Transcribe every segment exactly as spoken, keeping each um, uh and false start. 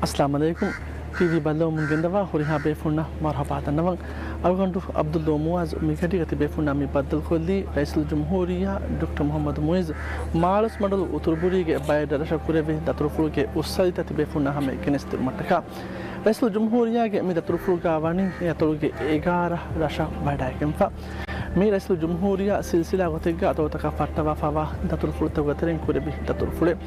އައްސަލާމު ޢަލައިކުމް. ޓީވީ ބައްލަވަމުން ގެންދަވާ ހުރިހާ ބޭފުންނަށް މަރުޙަބާ ދަންނަވަން. އަޅުގަނޑު ޢަބްދުﷲ މުޢާޒް މިގަޑީގަ ތިބޭފުންނާ މި ބައްދަލުކޮށްލީ ރައީސުލްޖުމްހޫރިއްޔާ ޑޮކްޓަރ މުޙައްމަދު މުޢިއްޒު މާޅޮސްމަޑުލު އުތުރުބުރީގެ ބައެއް ރަށްރަށަށް ކުރެއްވި ދަތުރުފުޅުގެ އުއްސަލިތައް ތިބޭފުންނާ ހަމަޔަށް ގެނެސްދިނުމަށްޓަކާ. ރައީސުލްޖުމްހޫރިއްޔާގެ މި ދަތުރުފުޅުގާ ވަނީ އެ އަތޮޅުގެ އެގާރަ ރަށަށް ވަޑައިގެންފަ. މި ރައީސުލްޖުމްހޫރިއްޔާ ސިލްސިލާ ގޮތެއްގަ އަތޮޅުތަކަށް ފައްޓަވާފައިވާ ދަތުރުފުޅުތަކުގެ ތެރެއިން ކުރެއްވި ދަތުރުފުޅެއް.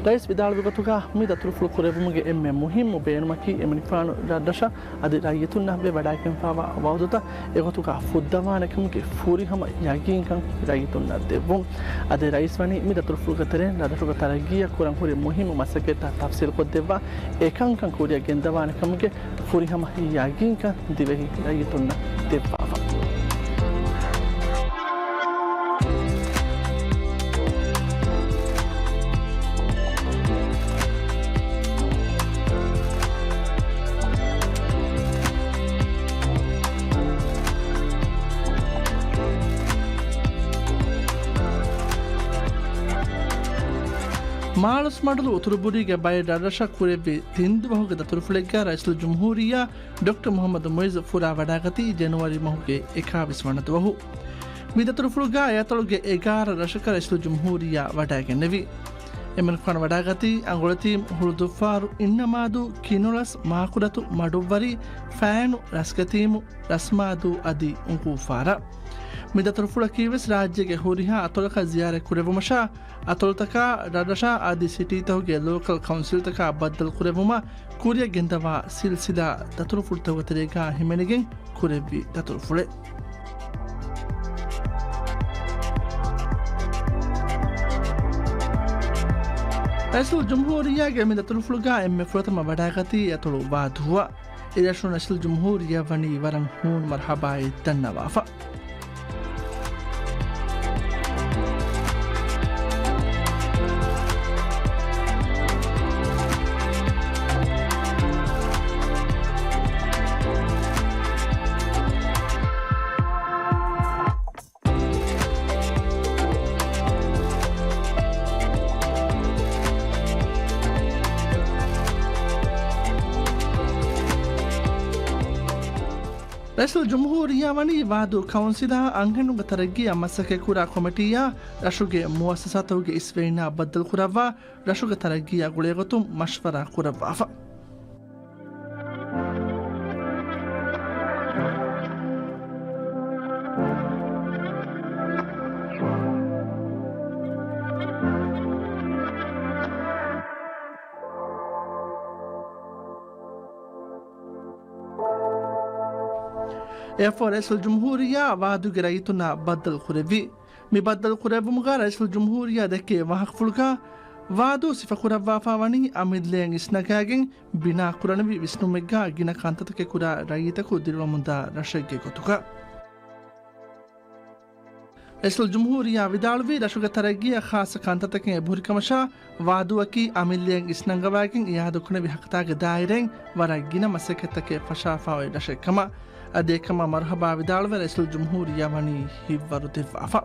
ރައީސް ވިދާޅުވި ގޮތުގަ މި ދަތުރުފުޅު ކުރެއްވުމުގެ އެންމެ މުހިއްމު ބޭނުމަކީ އެމަނިކުފާނު ރަށްރަށަށް އަދި ރައްޔިތުންނަށް ވެ ވަޑައިގެންފައިވާ ވަޢުދުތައް އެގޮތުގަ ފުއްދަވާނެކަމުގެ ފުރިހަމަ ޔަގީންކަން ރައްޔިތުންނަށް ދެއްވުން. އަދި ރައީސް ވަނީ މި ދަތުރުފުޅުގެ ތެރެއިން ރަށްރަށުގެ ތަރައްގީއަށް ކުރަން ހުރި މުހިއްމު މަސައްކަތްތައް ތަފްސީލުކޮށްދެއްވާ އެކަންކަން ކުރިއަށް ގެންދަވާނެކަމުގެ ފުރިހަމަ ޔަގީންކަން ދިވެހި ރައްޔިތުންނަށް ދެއްވާފަ. މާޅޮސްމަޑުލު އުތުރުބުރީގެ ބައެއް ރަށްރަށަށް ކުރެއްވި ތިން ދުވަހުގެ ދަތުރުފުޅެއްގަ ރައީސުލްޖުމްހޫރިއްޔާ ޑޮކްޓަރ މުޙައްމަދު މުޢިއްޒު ފުރާ ވަޑާގަތީ ޖެނުއަރީ މަހުގެ އެކާވީސް ވަނަ ދުވަހު. މި ދަތުރުފުޅުގަ އެ އަތޮޅުގެ އެގާރަ ރަށަކަށް ރައީސުލްޖުމްހޫރިއްޔާ ވަޑައިގެންނެވި. އެމަނިކުފާނު ވަޑާގަތީ އަނގޮޅިތީމް، ހުޅުދުއްފާރު، އިންނަމާދޫ، ކިނުޅަސް، މާކުޑަތު، މަޑުއްވަރީ، ފައިނު، ރަސްގެތީމު، ރަސްމާދޫ އަދި އުނގޫފާރަށް. މި ދަތުރުފުޅަކީވެސް ރާއްޖޭގެ ހުރިހާ އަތޮޅަކަށް ޒިޔާރަތް ކުރެއްވުމަށާ، އަތޮޅުތަކާ، ރަށްރަށާ އަދި ސިޓީތަކުގެ ލޯކަލް ކައުންސިލްތަކާ ބައްދަލުކުރެއްވުމަށް ކުރިއަށް ގެންދަވާ ސިލްސިލާ ދަތުރުފުޅުތަކުގެ ތެރޭގާ ހިމެނިގެން ކުރެއްވި ދަތުރުފުޅެއް. ރައީސުލްޖުމްހޫރިއްޔާގެ މި ދަތުރުފުޅުގާ އެންމެ ފުރަތަމަ ވަޑާގަތީ އަތޮޅު ވާދޫއަށް. އެރަށުން ރައީސުލްޖުމްހޫރިއްޔާ ވަނީ ވަރަށް ހޫނު މަރުޙަބާއެއް ދަންނަވާފަ. ރައީސުލްޖުމްހޫރިއްޔާ ވަނީ ވާދޫ ކައުންސިލާ އަންހެނުންގެ ތަރައްގީއަށް މަސައްކަތްކުރާ ކޮމިޓީއާ ރަށުގެ މުއައްސަސާތަކުގެ އިސްވެރިންނާ ބައްދަލުކުރައްވާ ރަށުގެ ތަރައްގީއާ ގުޅޭގޮތުން މަޝްވަރާ ކުރައްވާފަ. އެއަށްފަހު ރައީސުލްޖުމްހޫރިއްޔާ ވާދޫގެ ރައްޔިތުންނާ ބައްދަލު ކުރެއްވި. މި ބައްދަލު ކުރެއްވުމުގަ ރައީސުލްޖުމްހޫރިއްޔާ ދެއްކޭ ވާހަކަފުޅުގަ، ވާދޫ ސިފަކުރައްވާފަ ވަނީ އަމިއްލައަށް އިސްނަގާގެން ބިނާކުރަނިވި ވިސްނުމެއްގަ ގިނަ ކަންތައްތަކެއް ކުރާ ރައްޔިތަކު ދިރިއުޅެމުންދާ ރަށެއްގެ ގޮތުގަ. ރައީސުލްޖުމްހޫރިއްޔާ ވިދާޅުވީ، ރަށުގެ ތަރައްގީއަށް ޚާއްޞަ ކަންތައްތަކެއް އެބަހުރިކަމަށާ، ވާދޫއަކީ އަމިއްލައަށް އިސްނަންގަވާގެން އިއާދަކުރެވި ހަކަތާގެ ދާއިރައިން ވަރަށް ގިނަ މަސައްކަތްތަކެއް ފަށާފައި ރަށެއްކަމަށް. އަދި އެކަމަށް މަރުޙަބާ ވިދާޅުވެ ރައީސުލްޖުމްހޫރިއްޔާ ވަނީ ހިތްވަރު ދެއްވާފަ.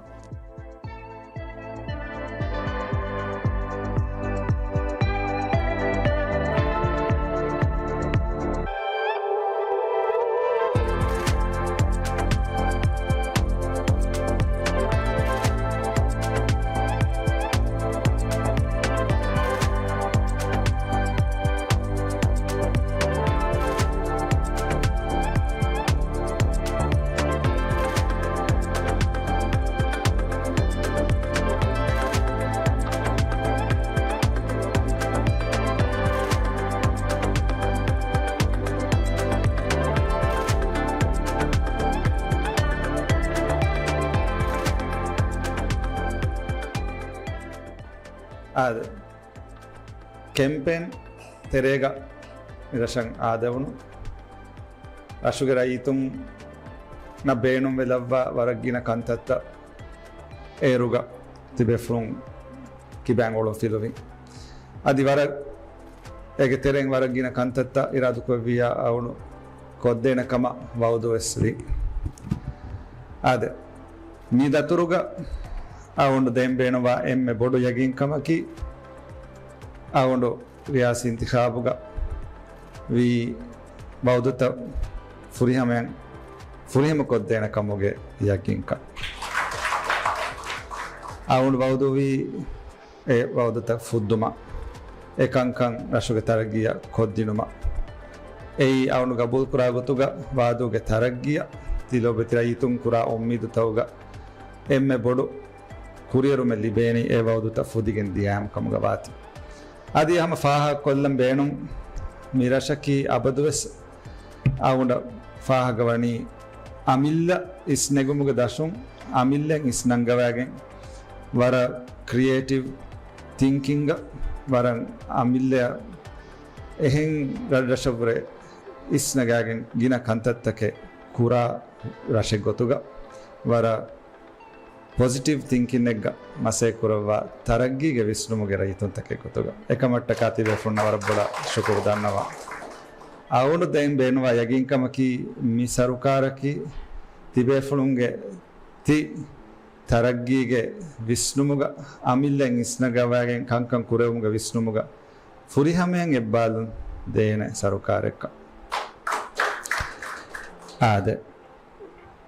އާދެ، ކެމްޕޭން ތެރޭގަ މި ރަށަށް އާދެވުނު ރަށުގެ ރައްޔިތުންނަށް ބޭނުންވެލައްވާ ވަރަށް ގިނަ ކަންތައްތައް އޭރުގަ ތިބޭފުޅުން ކިބައިން އޮޅުން ފިލުވި. އަދި ވަރަށް އޭގެ ތެރެއިން ވަރަށް ގިނަ ކަންތައްތައް އިރާދުކުރެއްވިއްޔާ އައުނު ކޮށްދޭނެ ކަމަށް ވައުދުވެސް ވި. އާދެ، މި ދަތުރުގަ އައުނު ދޭން ބޭނުންވާ އެންމެ ބޮޑު ޔަގީންކަމަކީ އައުނު ރިޔާސީ އިންތިޚާބުގަ ވީ ވައުދުތައް ފުރިހަމައަށް ފުރިހަމަ ކޮށްދޭނެ ކަމުގެ ޔަގީންކަން. އައުނު ވައުދުވީ އެ ވައުދުތައް ފުއްދުމަށް، އެ ކަންކަން ރަށުގެ ތަރައްގީއަށް ކޮށްދިނުމަށް. އެއީ އައުނު ގަބޫލުކުރާ ގޮތުގަ ވާދޫގެ ތަރައްގީއަށް ތިލޯބިތި ރައްޔިތުން ކުރާ އުއްމީދުތަކުގަ އެންމެ ބޮޑު ކުރިއެރުމެއް ލިބޭނީ އެ ވައުދުތައް ފުދިގެން ދިޔައިމަ ކަމުގަ ވާތީ. އަދި ހަމަ ފާހަގަކޮށްލަން ބޭނުން، މި ރަށަކީ އަބަދުވެސް އައުނަ ފާހަގަވަނީ އަމިއްލަ އިސްނެގުމުގެ ދަށުން އަމިއްލައިން އިސްނަންގަވައިގެން ވަރަށް ކްރިއޭޓިވް ތިންކިންގ ވަރަށް އަމިއްލަ އެހެން ރަށްރަށަށްވުރެ އިސްނަގާގެން ގިނަ ކަންތައްތަކެއް ކުރާ ރަށެއް ގޮތުގަ ވަރަށް ޕޮޒިޓިވް ތިންކިންއެއްގަ މަސައްކަތް ކުރައްވާ ތަރައްގީގެ ވިސްނުމުގެ ރައްޔިތުންތަކެއް ގޮތުގަ އެކަމަށްޓަކާ ތިބޭފުޅުންނަށް ވަރަށް ބޮޑަށް ޝުކުރު ދަންނަވަން. އައުނު ދޭން ބޭނުންވާ ޔަގީންކަމަކީ މި ސަރުކާރަކީ ތިބޭފުޅުންގެ ތި ތަރައްގީގެ ވިސްނުމުގަ އަމިއްލައިން އިސްނަގަވައިގެން ކަންކަން ކުރެވުމުގެ ވިސްނުމުގަ ފުރިހަމައިން އެއްބާލުން ދޭނެ ސަރުކާރެއްކަން. އާދެ،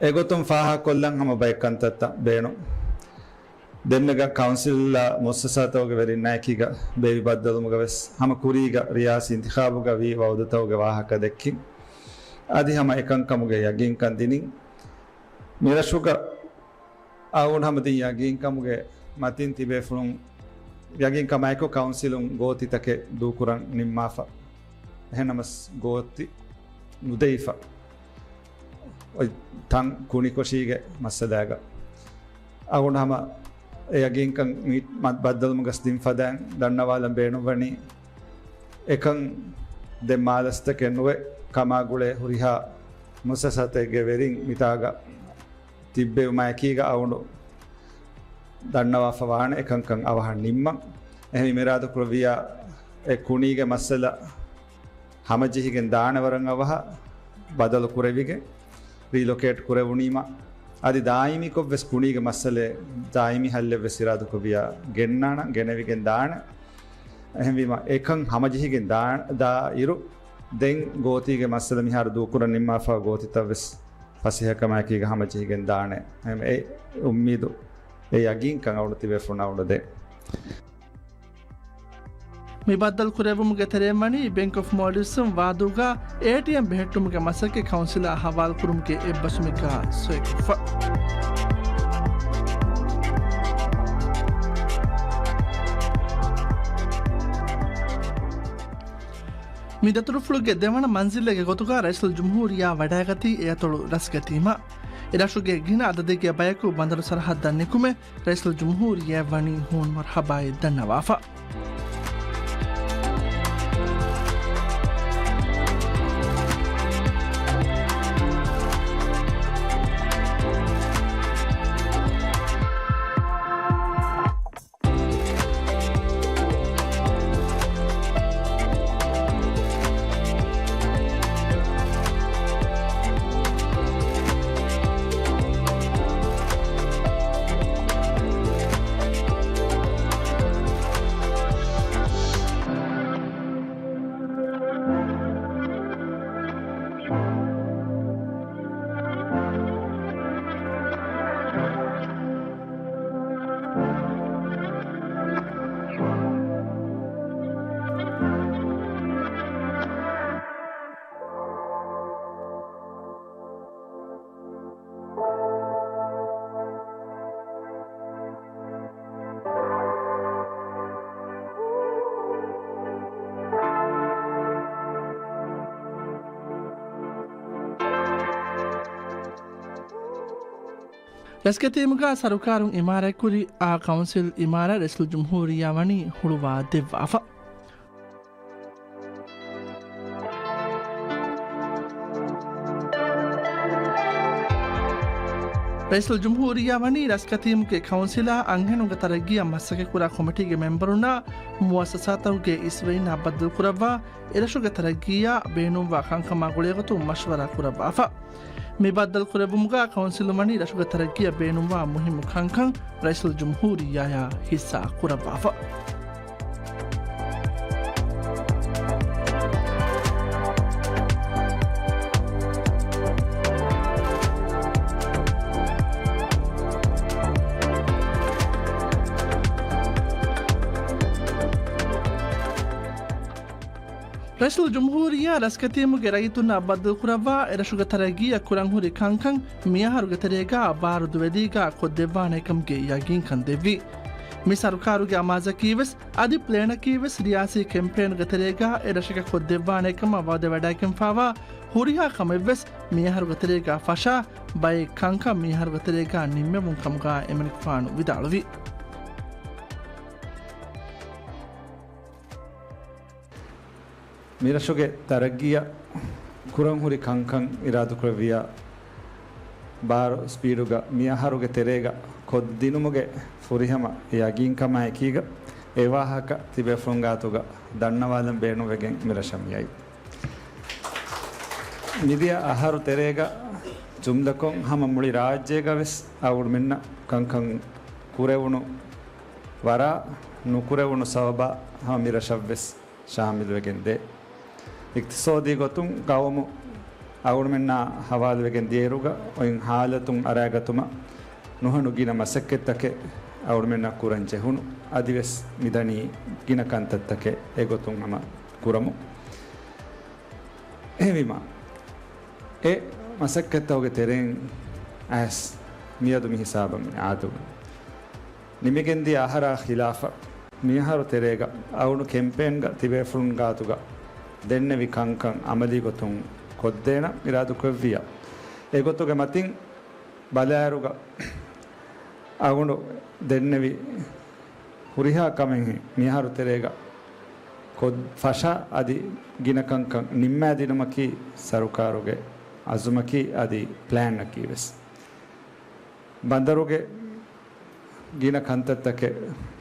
އެގޮތުން ފާހަގަކޮށްލަން ހަމަ ބައެއް ކަންތައްތައް ބޭނުން. ދެންމެގަ ކައުންސިލްއާ މުއައްސަސާތަކުގެ ވެރިންނާއެކީގަ ބޭއްވި ބައްދަލުވުމުގަ ވެސް ހަމަ ކުރީގަ ރިޔާސީ އިންތިޚާބުގަ ވީ ވައުދުތަކުގެ ވާހަކަ ދެއްކިން. އަދި ހަމަ އެކަންކަމުގެ ޔަގީންކަން ދިނިން. މިރަށުގަ އައުން ހަމަ ދިން ޔަގީންކަމުގެ މަތިން ތިބޭފުޅުން ޔަގީންކަމާއެކު ކައުންސިލުން ގޯތިތަކެއް ދޫކުރަން ނިންމާފަ. އެހެންނަމަސް ގޯތި ނުދެވިފަ. އޮތް ތަން ކުނިކޮށީގެ މައްސަލާގަ އަގުން ހަމަ އެ ޔަގީންކަން މި މަ-، ބައްދަލުމުގަސް ދިން ފަދައިން ދަންނަވާލަން ބޭނުންވަނީ އެކަން ދެ މާލަސްތަކެއް ނުވެ ކަމާ ގުޅޭ ހުރިހާ މުއައްސަސާތެއްގެ ވެރިން މިތާގަ ތިއްބެވުމާއެކީގަ އައުނު ދަންނަވާފަ ވާނެ އެކަންކަން އަވަހަށް ނިންމަން. އެހެން އިރާދަކުރެއްވިއްޔާ އެ ކުނީގެ މައްސަލަ ހަމަޖެހިގެން ދާނެ ވަރަށް އަވަހަށް ބަދަލު ކުރެވިގެން ރީލޮކޭޓް ކުރެވުނީމަ، އަދި ދާއިމީކޮށްވެސް ކުނީގެ މައްސަލައެއް ދާއިމީ ހައްލެއްވެސް އިރާދަކުރެއްވިއްޔާ ގެންނާނަން، ގެނެވިގެން ދާނެ. އެހެންވީމަ އެކަން ހަމަޖެހިގެން ދާ-، ދާ އިރު ދެން ގޯތީގެ މައްސަލަ މިހާރު ދޫކުރަން ނިންމާފަ ގޯތިތައްވެސް ފަސޭހަކަމާއެކީގަ ހަމަޖެހިގެން ދާނެ. އެ އުއްމީދު، އެ ޔަގީންކަން އަޅު ތިބޭފުޅުން އަޅު ދޭ. މި ބައްދަލު ކުރެއްވުމުގެ ތެރެއިން ވަނީ ބެންކް އޮފް މޯލްޑިވްސް ވާދޫގަ އޭޓީއެމް ބެހެއްޓުމުގެ މަސައްކަތް ކައުންސިލާ ހަވާލުކުރުމުގެ އެއްބަސްވުމެއްގަ ސޮއިކޮށްފަ. މި ދަތުރުފުޅުގެ ދެވަނަ މަންޒިލެއްގެ ގޮތުގަ ރައީސުލްޖުމްހޫރިއްޔާ ވަޑައިގަތީ އެއަތޮޅު ރަސްގަތީމަ. އެރަށުގެ ގިނަ އަދަދެއްގެ ބަޔަކު ބަނދަރު ސަރަހައްދަށް ނިކުމެ، ރައީސުލްޖުމްހޫރިއްޔާއަށް ވަނީ ހޫނު މަރުހަބާއެއް ދަންނަވާފަ. ރަސްގެތީމުގަ ސަރުކާރުން އިމާރާތްކުރި އާ ކައުންސިލް އިމާރާތް ރައީސުލްޖުމްހޫރިއްޔާ ވަނީ ހުޅުވާ ދެއްވާފަ. ރައީސުލްޖުމްހޫރިއްޔާ ވަނީ ރަސްކަތީމުގެ ކައުންސިލާ އަންހެނުންގެ ތަރައްގީއަށް މަސައްކަތްކުރާ ކޮމިޓީގެ މެމްބަރުންނާ މުއައްސަސާތަކުގެ އިސްވެރިންނާ ބައްދަލުކުރައްވާ، އެރަށުގެ ތަރައްގީއާ ބޭނުންވާ ކަންކަމާ ގުޅޭގޮތުން މަޝްވަރާ ކުރައްވާފަ. މި ބައްދަލުކުރެއްވުމުގަ ކައުންސިލުން ވަނީ ރަށުގެ ތަރައްގީއަށް ބޭނުންވާ މުހިއްމު ކަންކަން ރައީސުލްޖުމްހޫރިއްޔާއާ ހިއްސާ ކުރައްވާފަ. ރައީސުލްޖުމްހޫރިއްޔާ ރަސްކަތީމުގެ ރައްޔިތުންނާ ބައްދަލުކުރައްވާ، އެރަށުގެ ތަރައްގީއަށް ކުރަންހުރި ކަންކަން މިއަހަރުގެ ތެރޭގަ ބާރު ދުވެލީގަ ކޮށްދެއްވާނެކަމުގެ ޔަގީންކަން ދެއްވި. މި ސަރުކާރުގެ އަމާޒަކީވެސް އަދި ޕްލޭނަކީވެސް ރިޔާސީ ކެމްޕޭނުގެ ތެރޭގަ އެރަށަކަށް ކޮށްދެއްވާނެކަމަށް ވައުދެވަޑައިގެންފާވާ ހުރިހާ ކަމެއްވެސް މިއަހަރުގެ ތެރޭގަ ފަށާ ބައެއް ކަންކަން މިއަހަރުގެ ތެރޭގަ ނިންމެވުން ކަމުގަ އެމަނިކުފާނު ވިދާޅުވި. މިރަށުގެ ތަރައްގީއަށް ކުރަންހުރި ކަންކަން އިރާދަކުރެއްވިޔާ ބާރު ސްޕީޑުގަ މިއަހަރުގެ ތެރޭގަ ކޮށްދިނުމުގެ ފުރިހަމަ ޔަގީންކަމާއެކީގަ އެވާހަކަ ތިބޭފުޅުން ގާތުގަ ދަންނަވާލަން ބޭނުންވެގެން މިރަށަށް މިއައީ. މިދިޔަ އަހަރު ތެރޭގަ ޖުމްލަކޮށް ހަމަ މުޅި ރާއްޖޭގަވެސް އަޅުގަނޑުމެންނަށް ކަންކަން ކުރެވުނު ވަރާ ނުކުރެވުނު ސަބަބާ ހަމަ މިރަށަށްވެސް ޝާމިލްވެގެން ދޭ. އިޤްތިޞާދީ ގޮތުން ގައުމު އަޅުގަނޑުމެންނާ ހަވާލުވެގެން ދިޔައިރުގަ އޮތް ހާލަތުން އަރާގަތުމަށް ނުހަނު ގިނަ މަސައްކަތްތަކެއް އަޅުގަނޑުމެންނަށް ކުރަން ޖެހުނު. އަދިވެސް މިދަނީ ގިނަ ކަންތައްތަކެއް އެގޮތުން ހަމަ ކުރަމު. އެހެންވީމަ، އެ މަސައްކަތްތަކުގެ ތެރެއިން އައިސް މިއަދު މި ހިސާބަށް މި އާދު. ނިމިގެންދިޔަ އަހަރާ ޚިލާފަށް މިއަހަރު ތެރޭގަ އަޅުގަނޑު ކެމްޕޭންގަ ތިބޭފުޅުން ގާތުގަ ދެންނެވި ކަންކަން އަމަލީ ގޮތުން ކޮށްދޭނަން އިރާދަކުރެއްވިޔާ، އެގޮތުގެ މަތިން ބަލާއިރުގަ އަޅުގަނޑު ދެންނެވި ހުރިހާ ކަމެއްހެން މިއަހަރު ތެރޭގަ ކޮށް ފަށާ އަދި ގިނަ ކަންކަން ނިންމާދިނުމަކީ ސަރުކާރުގެ އަޒުމަކީ އަދި ޕްލޭންއަކީ ވެސް. ބަނދަރުގެ ގިނަ ކަންތައްތަކެއް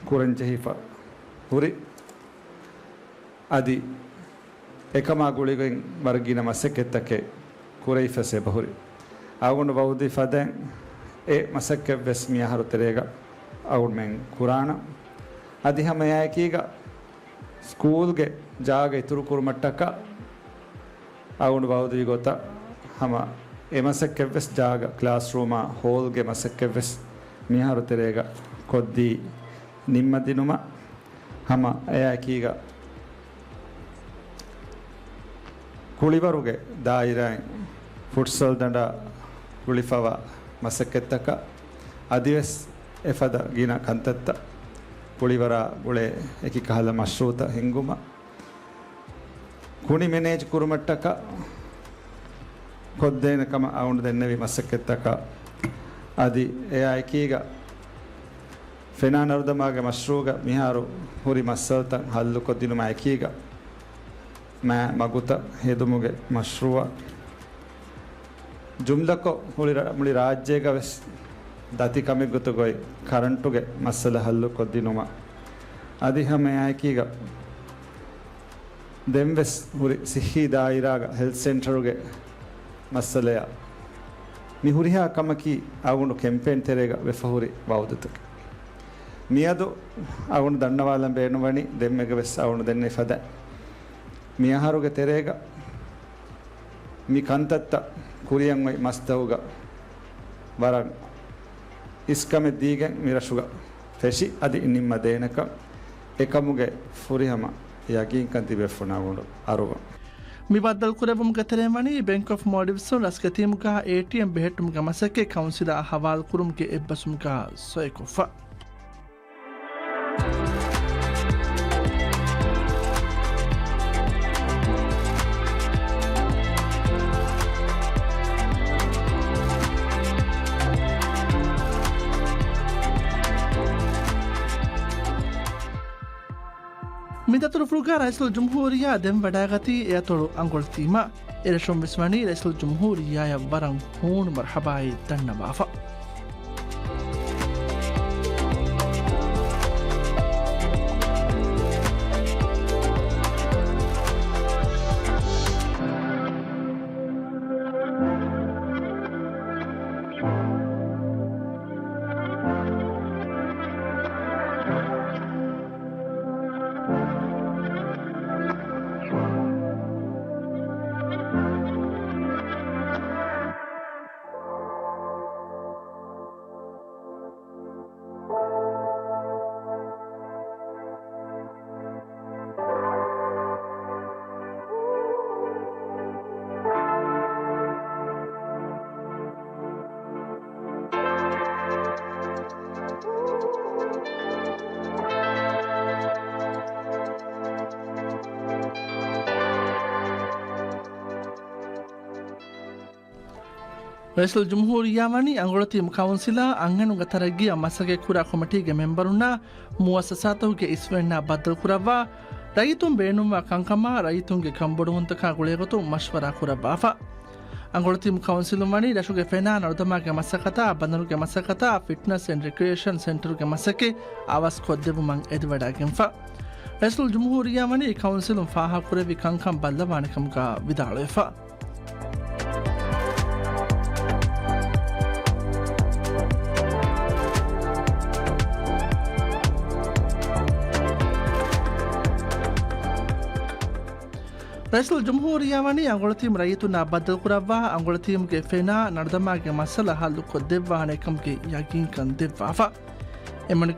ކުރަންޖެހިފަ ހުރި އަދި އެކަމާ ގުޅިގެން ވަރަށް ގިނަ މަސައްކަތްތަކެއް ކުރެވިފަސް އެބަހުރި. އަޅުގަނޑު ވައުދުވި ފަދައިން އެ މަސައްކަތްވެސް މިއަހަރު ތެރޭގަ އަޅުގަނޑުމެން ކުރާނަން. އަދި ހަމަ އެއާއެކީގަ ސްކޫލްގެ ޖާގަ އިތުރުކުރުމަށްޓަކާ އަޅުގަނޑު ވައުދުވި ގޮތަށް ހަމަ އެ މަސައްކަތްވެސް ޖާގަ ކްލާސްރޫމާ ހޯލްގެ މަސައްކަތްވެސް މިއަހަރު ތެރޭގަ ކޮށްދީ ނިންމަދިނުމަށް ހަމަ އެއާއެކީގަ ކުޅިވަރުގެ ދާއިރާއިން ފުޓްސަލް ދަނޑާ ގުޅިފަވާ މަސައްކަތްތަކަށް އަދިވެސް އެފަދަ ގިނަ ކަންތައްތައް ކުޅިވަރާ ގުޅޭ އެކި ކަހަލަ މަޝްރޫއުތައް ހިންގުމަށް ކުނި މެނޭޖް ކުރުމަށްޓަކާ ކޮށްދޭނެ ކަމަށް އަޅުގަނޑު ދެންނެވި މަސައްކަތްތަކަށް އަދި އެއާ އެކީގަ ފެނާން އަރުދަމާގެ މަޝްރޫއުގަ މިހާރު ހުރި މައްސަލަތައް ހައްލުކޮށްދިނުމާ އެކީގަ މާ މަގުތައް ހެދުމުގެ މަޝްރޫއަށް ޖުމްލަކޮށް ހުރި ރަ-، މުޅި ރާއްޖޭގަ ވެސް ދަތި ކަމެއްގޮތުގައި ކަރަންޓުގެ މައްސަލަ ހައްލުކޮށްދިނުމަށް އަދި ހަމަ އެއާއެކީގަ ދެންވެސް ހުރި ސިއްހީ ދާއިރާގަ ހެލްތް ސެންޓަރުގެ މައްސަލަޔަށް މި ހުރިހާ ކަމަކީ އަޅުގަނޑު ކެމްޕޭން ތެރޭގަ ވެފަހުރި ވައުދުތަކެއް. މިއަދު އަޅުގަނޑު ދަންނަވާލަން ބޭނުންވަނީ ދެންމެގަ ވެސް އަޅުގަނޑު ދެންނެވި ފަދަ މި އަހަރުގެ ތެރޭގަ މި ކަންތައްތައް ކުރިޔަށް އޮތް މަސްތަކުގަ ވަރަށް އިސްކަމެއް ދީގެން މިރަށުގަ ފެށި އަދި ނިންމަ ދޭނެކަން އެކަމުގެ ފުރިހަމަ ޔަގީންކަން ތިބޭފުޅުންނާ އަޅުގަނޑު އަރުވަން. މި ބައްދަލުކުރެއްވުމުގެ ތެރެއިން ވަނީ ބެންކް އޮފް މޯލްޑިވްސުން ރަސްކަތީމުގަ އޭޓީއެމް ބެހެއްޓުމުގެ މަސައްކަތް ކައުންސިލާ ހަވާލުކުރުމުގެ އެއްބަސްވުމުގަ ސޮއިކޮށްފަ. މި ދަތުރުފުޅުގަ ރައީސުލްޖުމްހޫރިއްޔާ ދެން ވަޑައިގަތީ އެއަތޮޅު އަނގޮޅިތީމަ. އެރަށުން ވެސް ވަނީ ރައީސުލްޖުމްހޫރިއްޔާއަށް ވަރަށް ހޫނު މަރުޙަބާއެއް ދަންނަވާފަ. ރައީސުލްޖުމްހޫރިއްޔާ ވަނީ އަނގޮޅަތީމު ކައުންސިލާ އަންހެނުންގެ ތަރައްގީއަށް މަސައްކަތްކުރާ ކޮމިޓީގެ މެމްބަރުންނާ މުއައްސަސާތަކުގެ އިސްވެރިންނާ ބައްދަލުކުރައްވާ، ރައްޔިތުން ބޭނުންވާ ކަންކަމާ ރައްޔިތުންގެ ކަންބޮޑުވުންތަކާ ގުޅޭގޮތުން މަޝްވަރާ ކުރައްވާފަ. އަނގޮޅަތީމު ކައުންސިލުން ވަނީ ރަށުގެ ފެނާ ނަރުދަމާގެ މަސައްކަތާ، ބަނދަރުގެ މަސައްކަތާ، ފިޓްނަސް އެންޑް ރެކްރިއޭޝަން ސެންޓަރުގެ މަސައްކަތް އަވަސް ކޮށްދެއްވުމަށް އެދިވަޑައިގެންފަ. ރައީސުލްޖުމްހޫރިއްޔާ ވަނީ ކައުންސިލުން ފާހަގަކުރެއްވި ކަންކަން ބައްލަވާނެ ކަމުގަ ވިދާޅުވެފަ. ރައީސުލްޖުމްހޫރިއްޔާ ވަނީ އަނގޮޅަތީމު ރައްޔިތުންނާ ބައްދަލުކުރައްވާ، އަނގޮޅަތީމުގެ ފެނާ ނަރުދަމާގެ މައްސަލަ ހައްލުކޮށްދެއްވާނެ ކަމުގެ ޔަގީންކަން ދެއްވާފަ. އެމަނިކުފާނު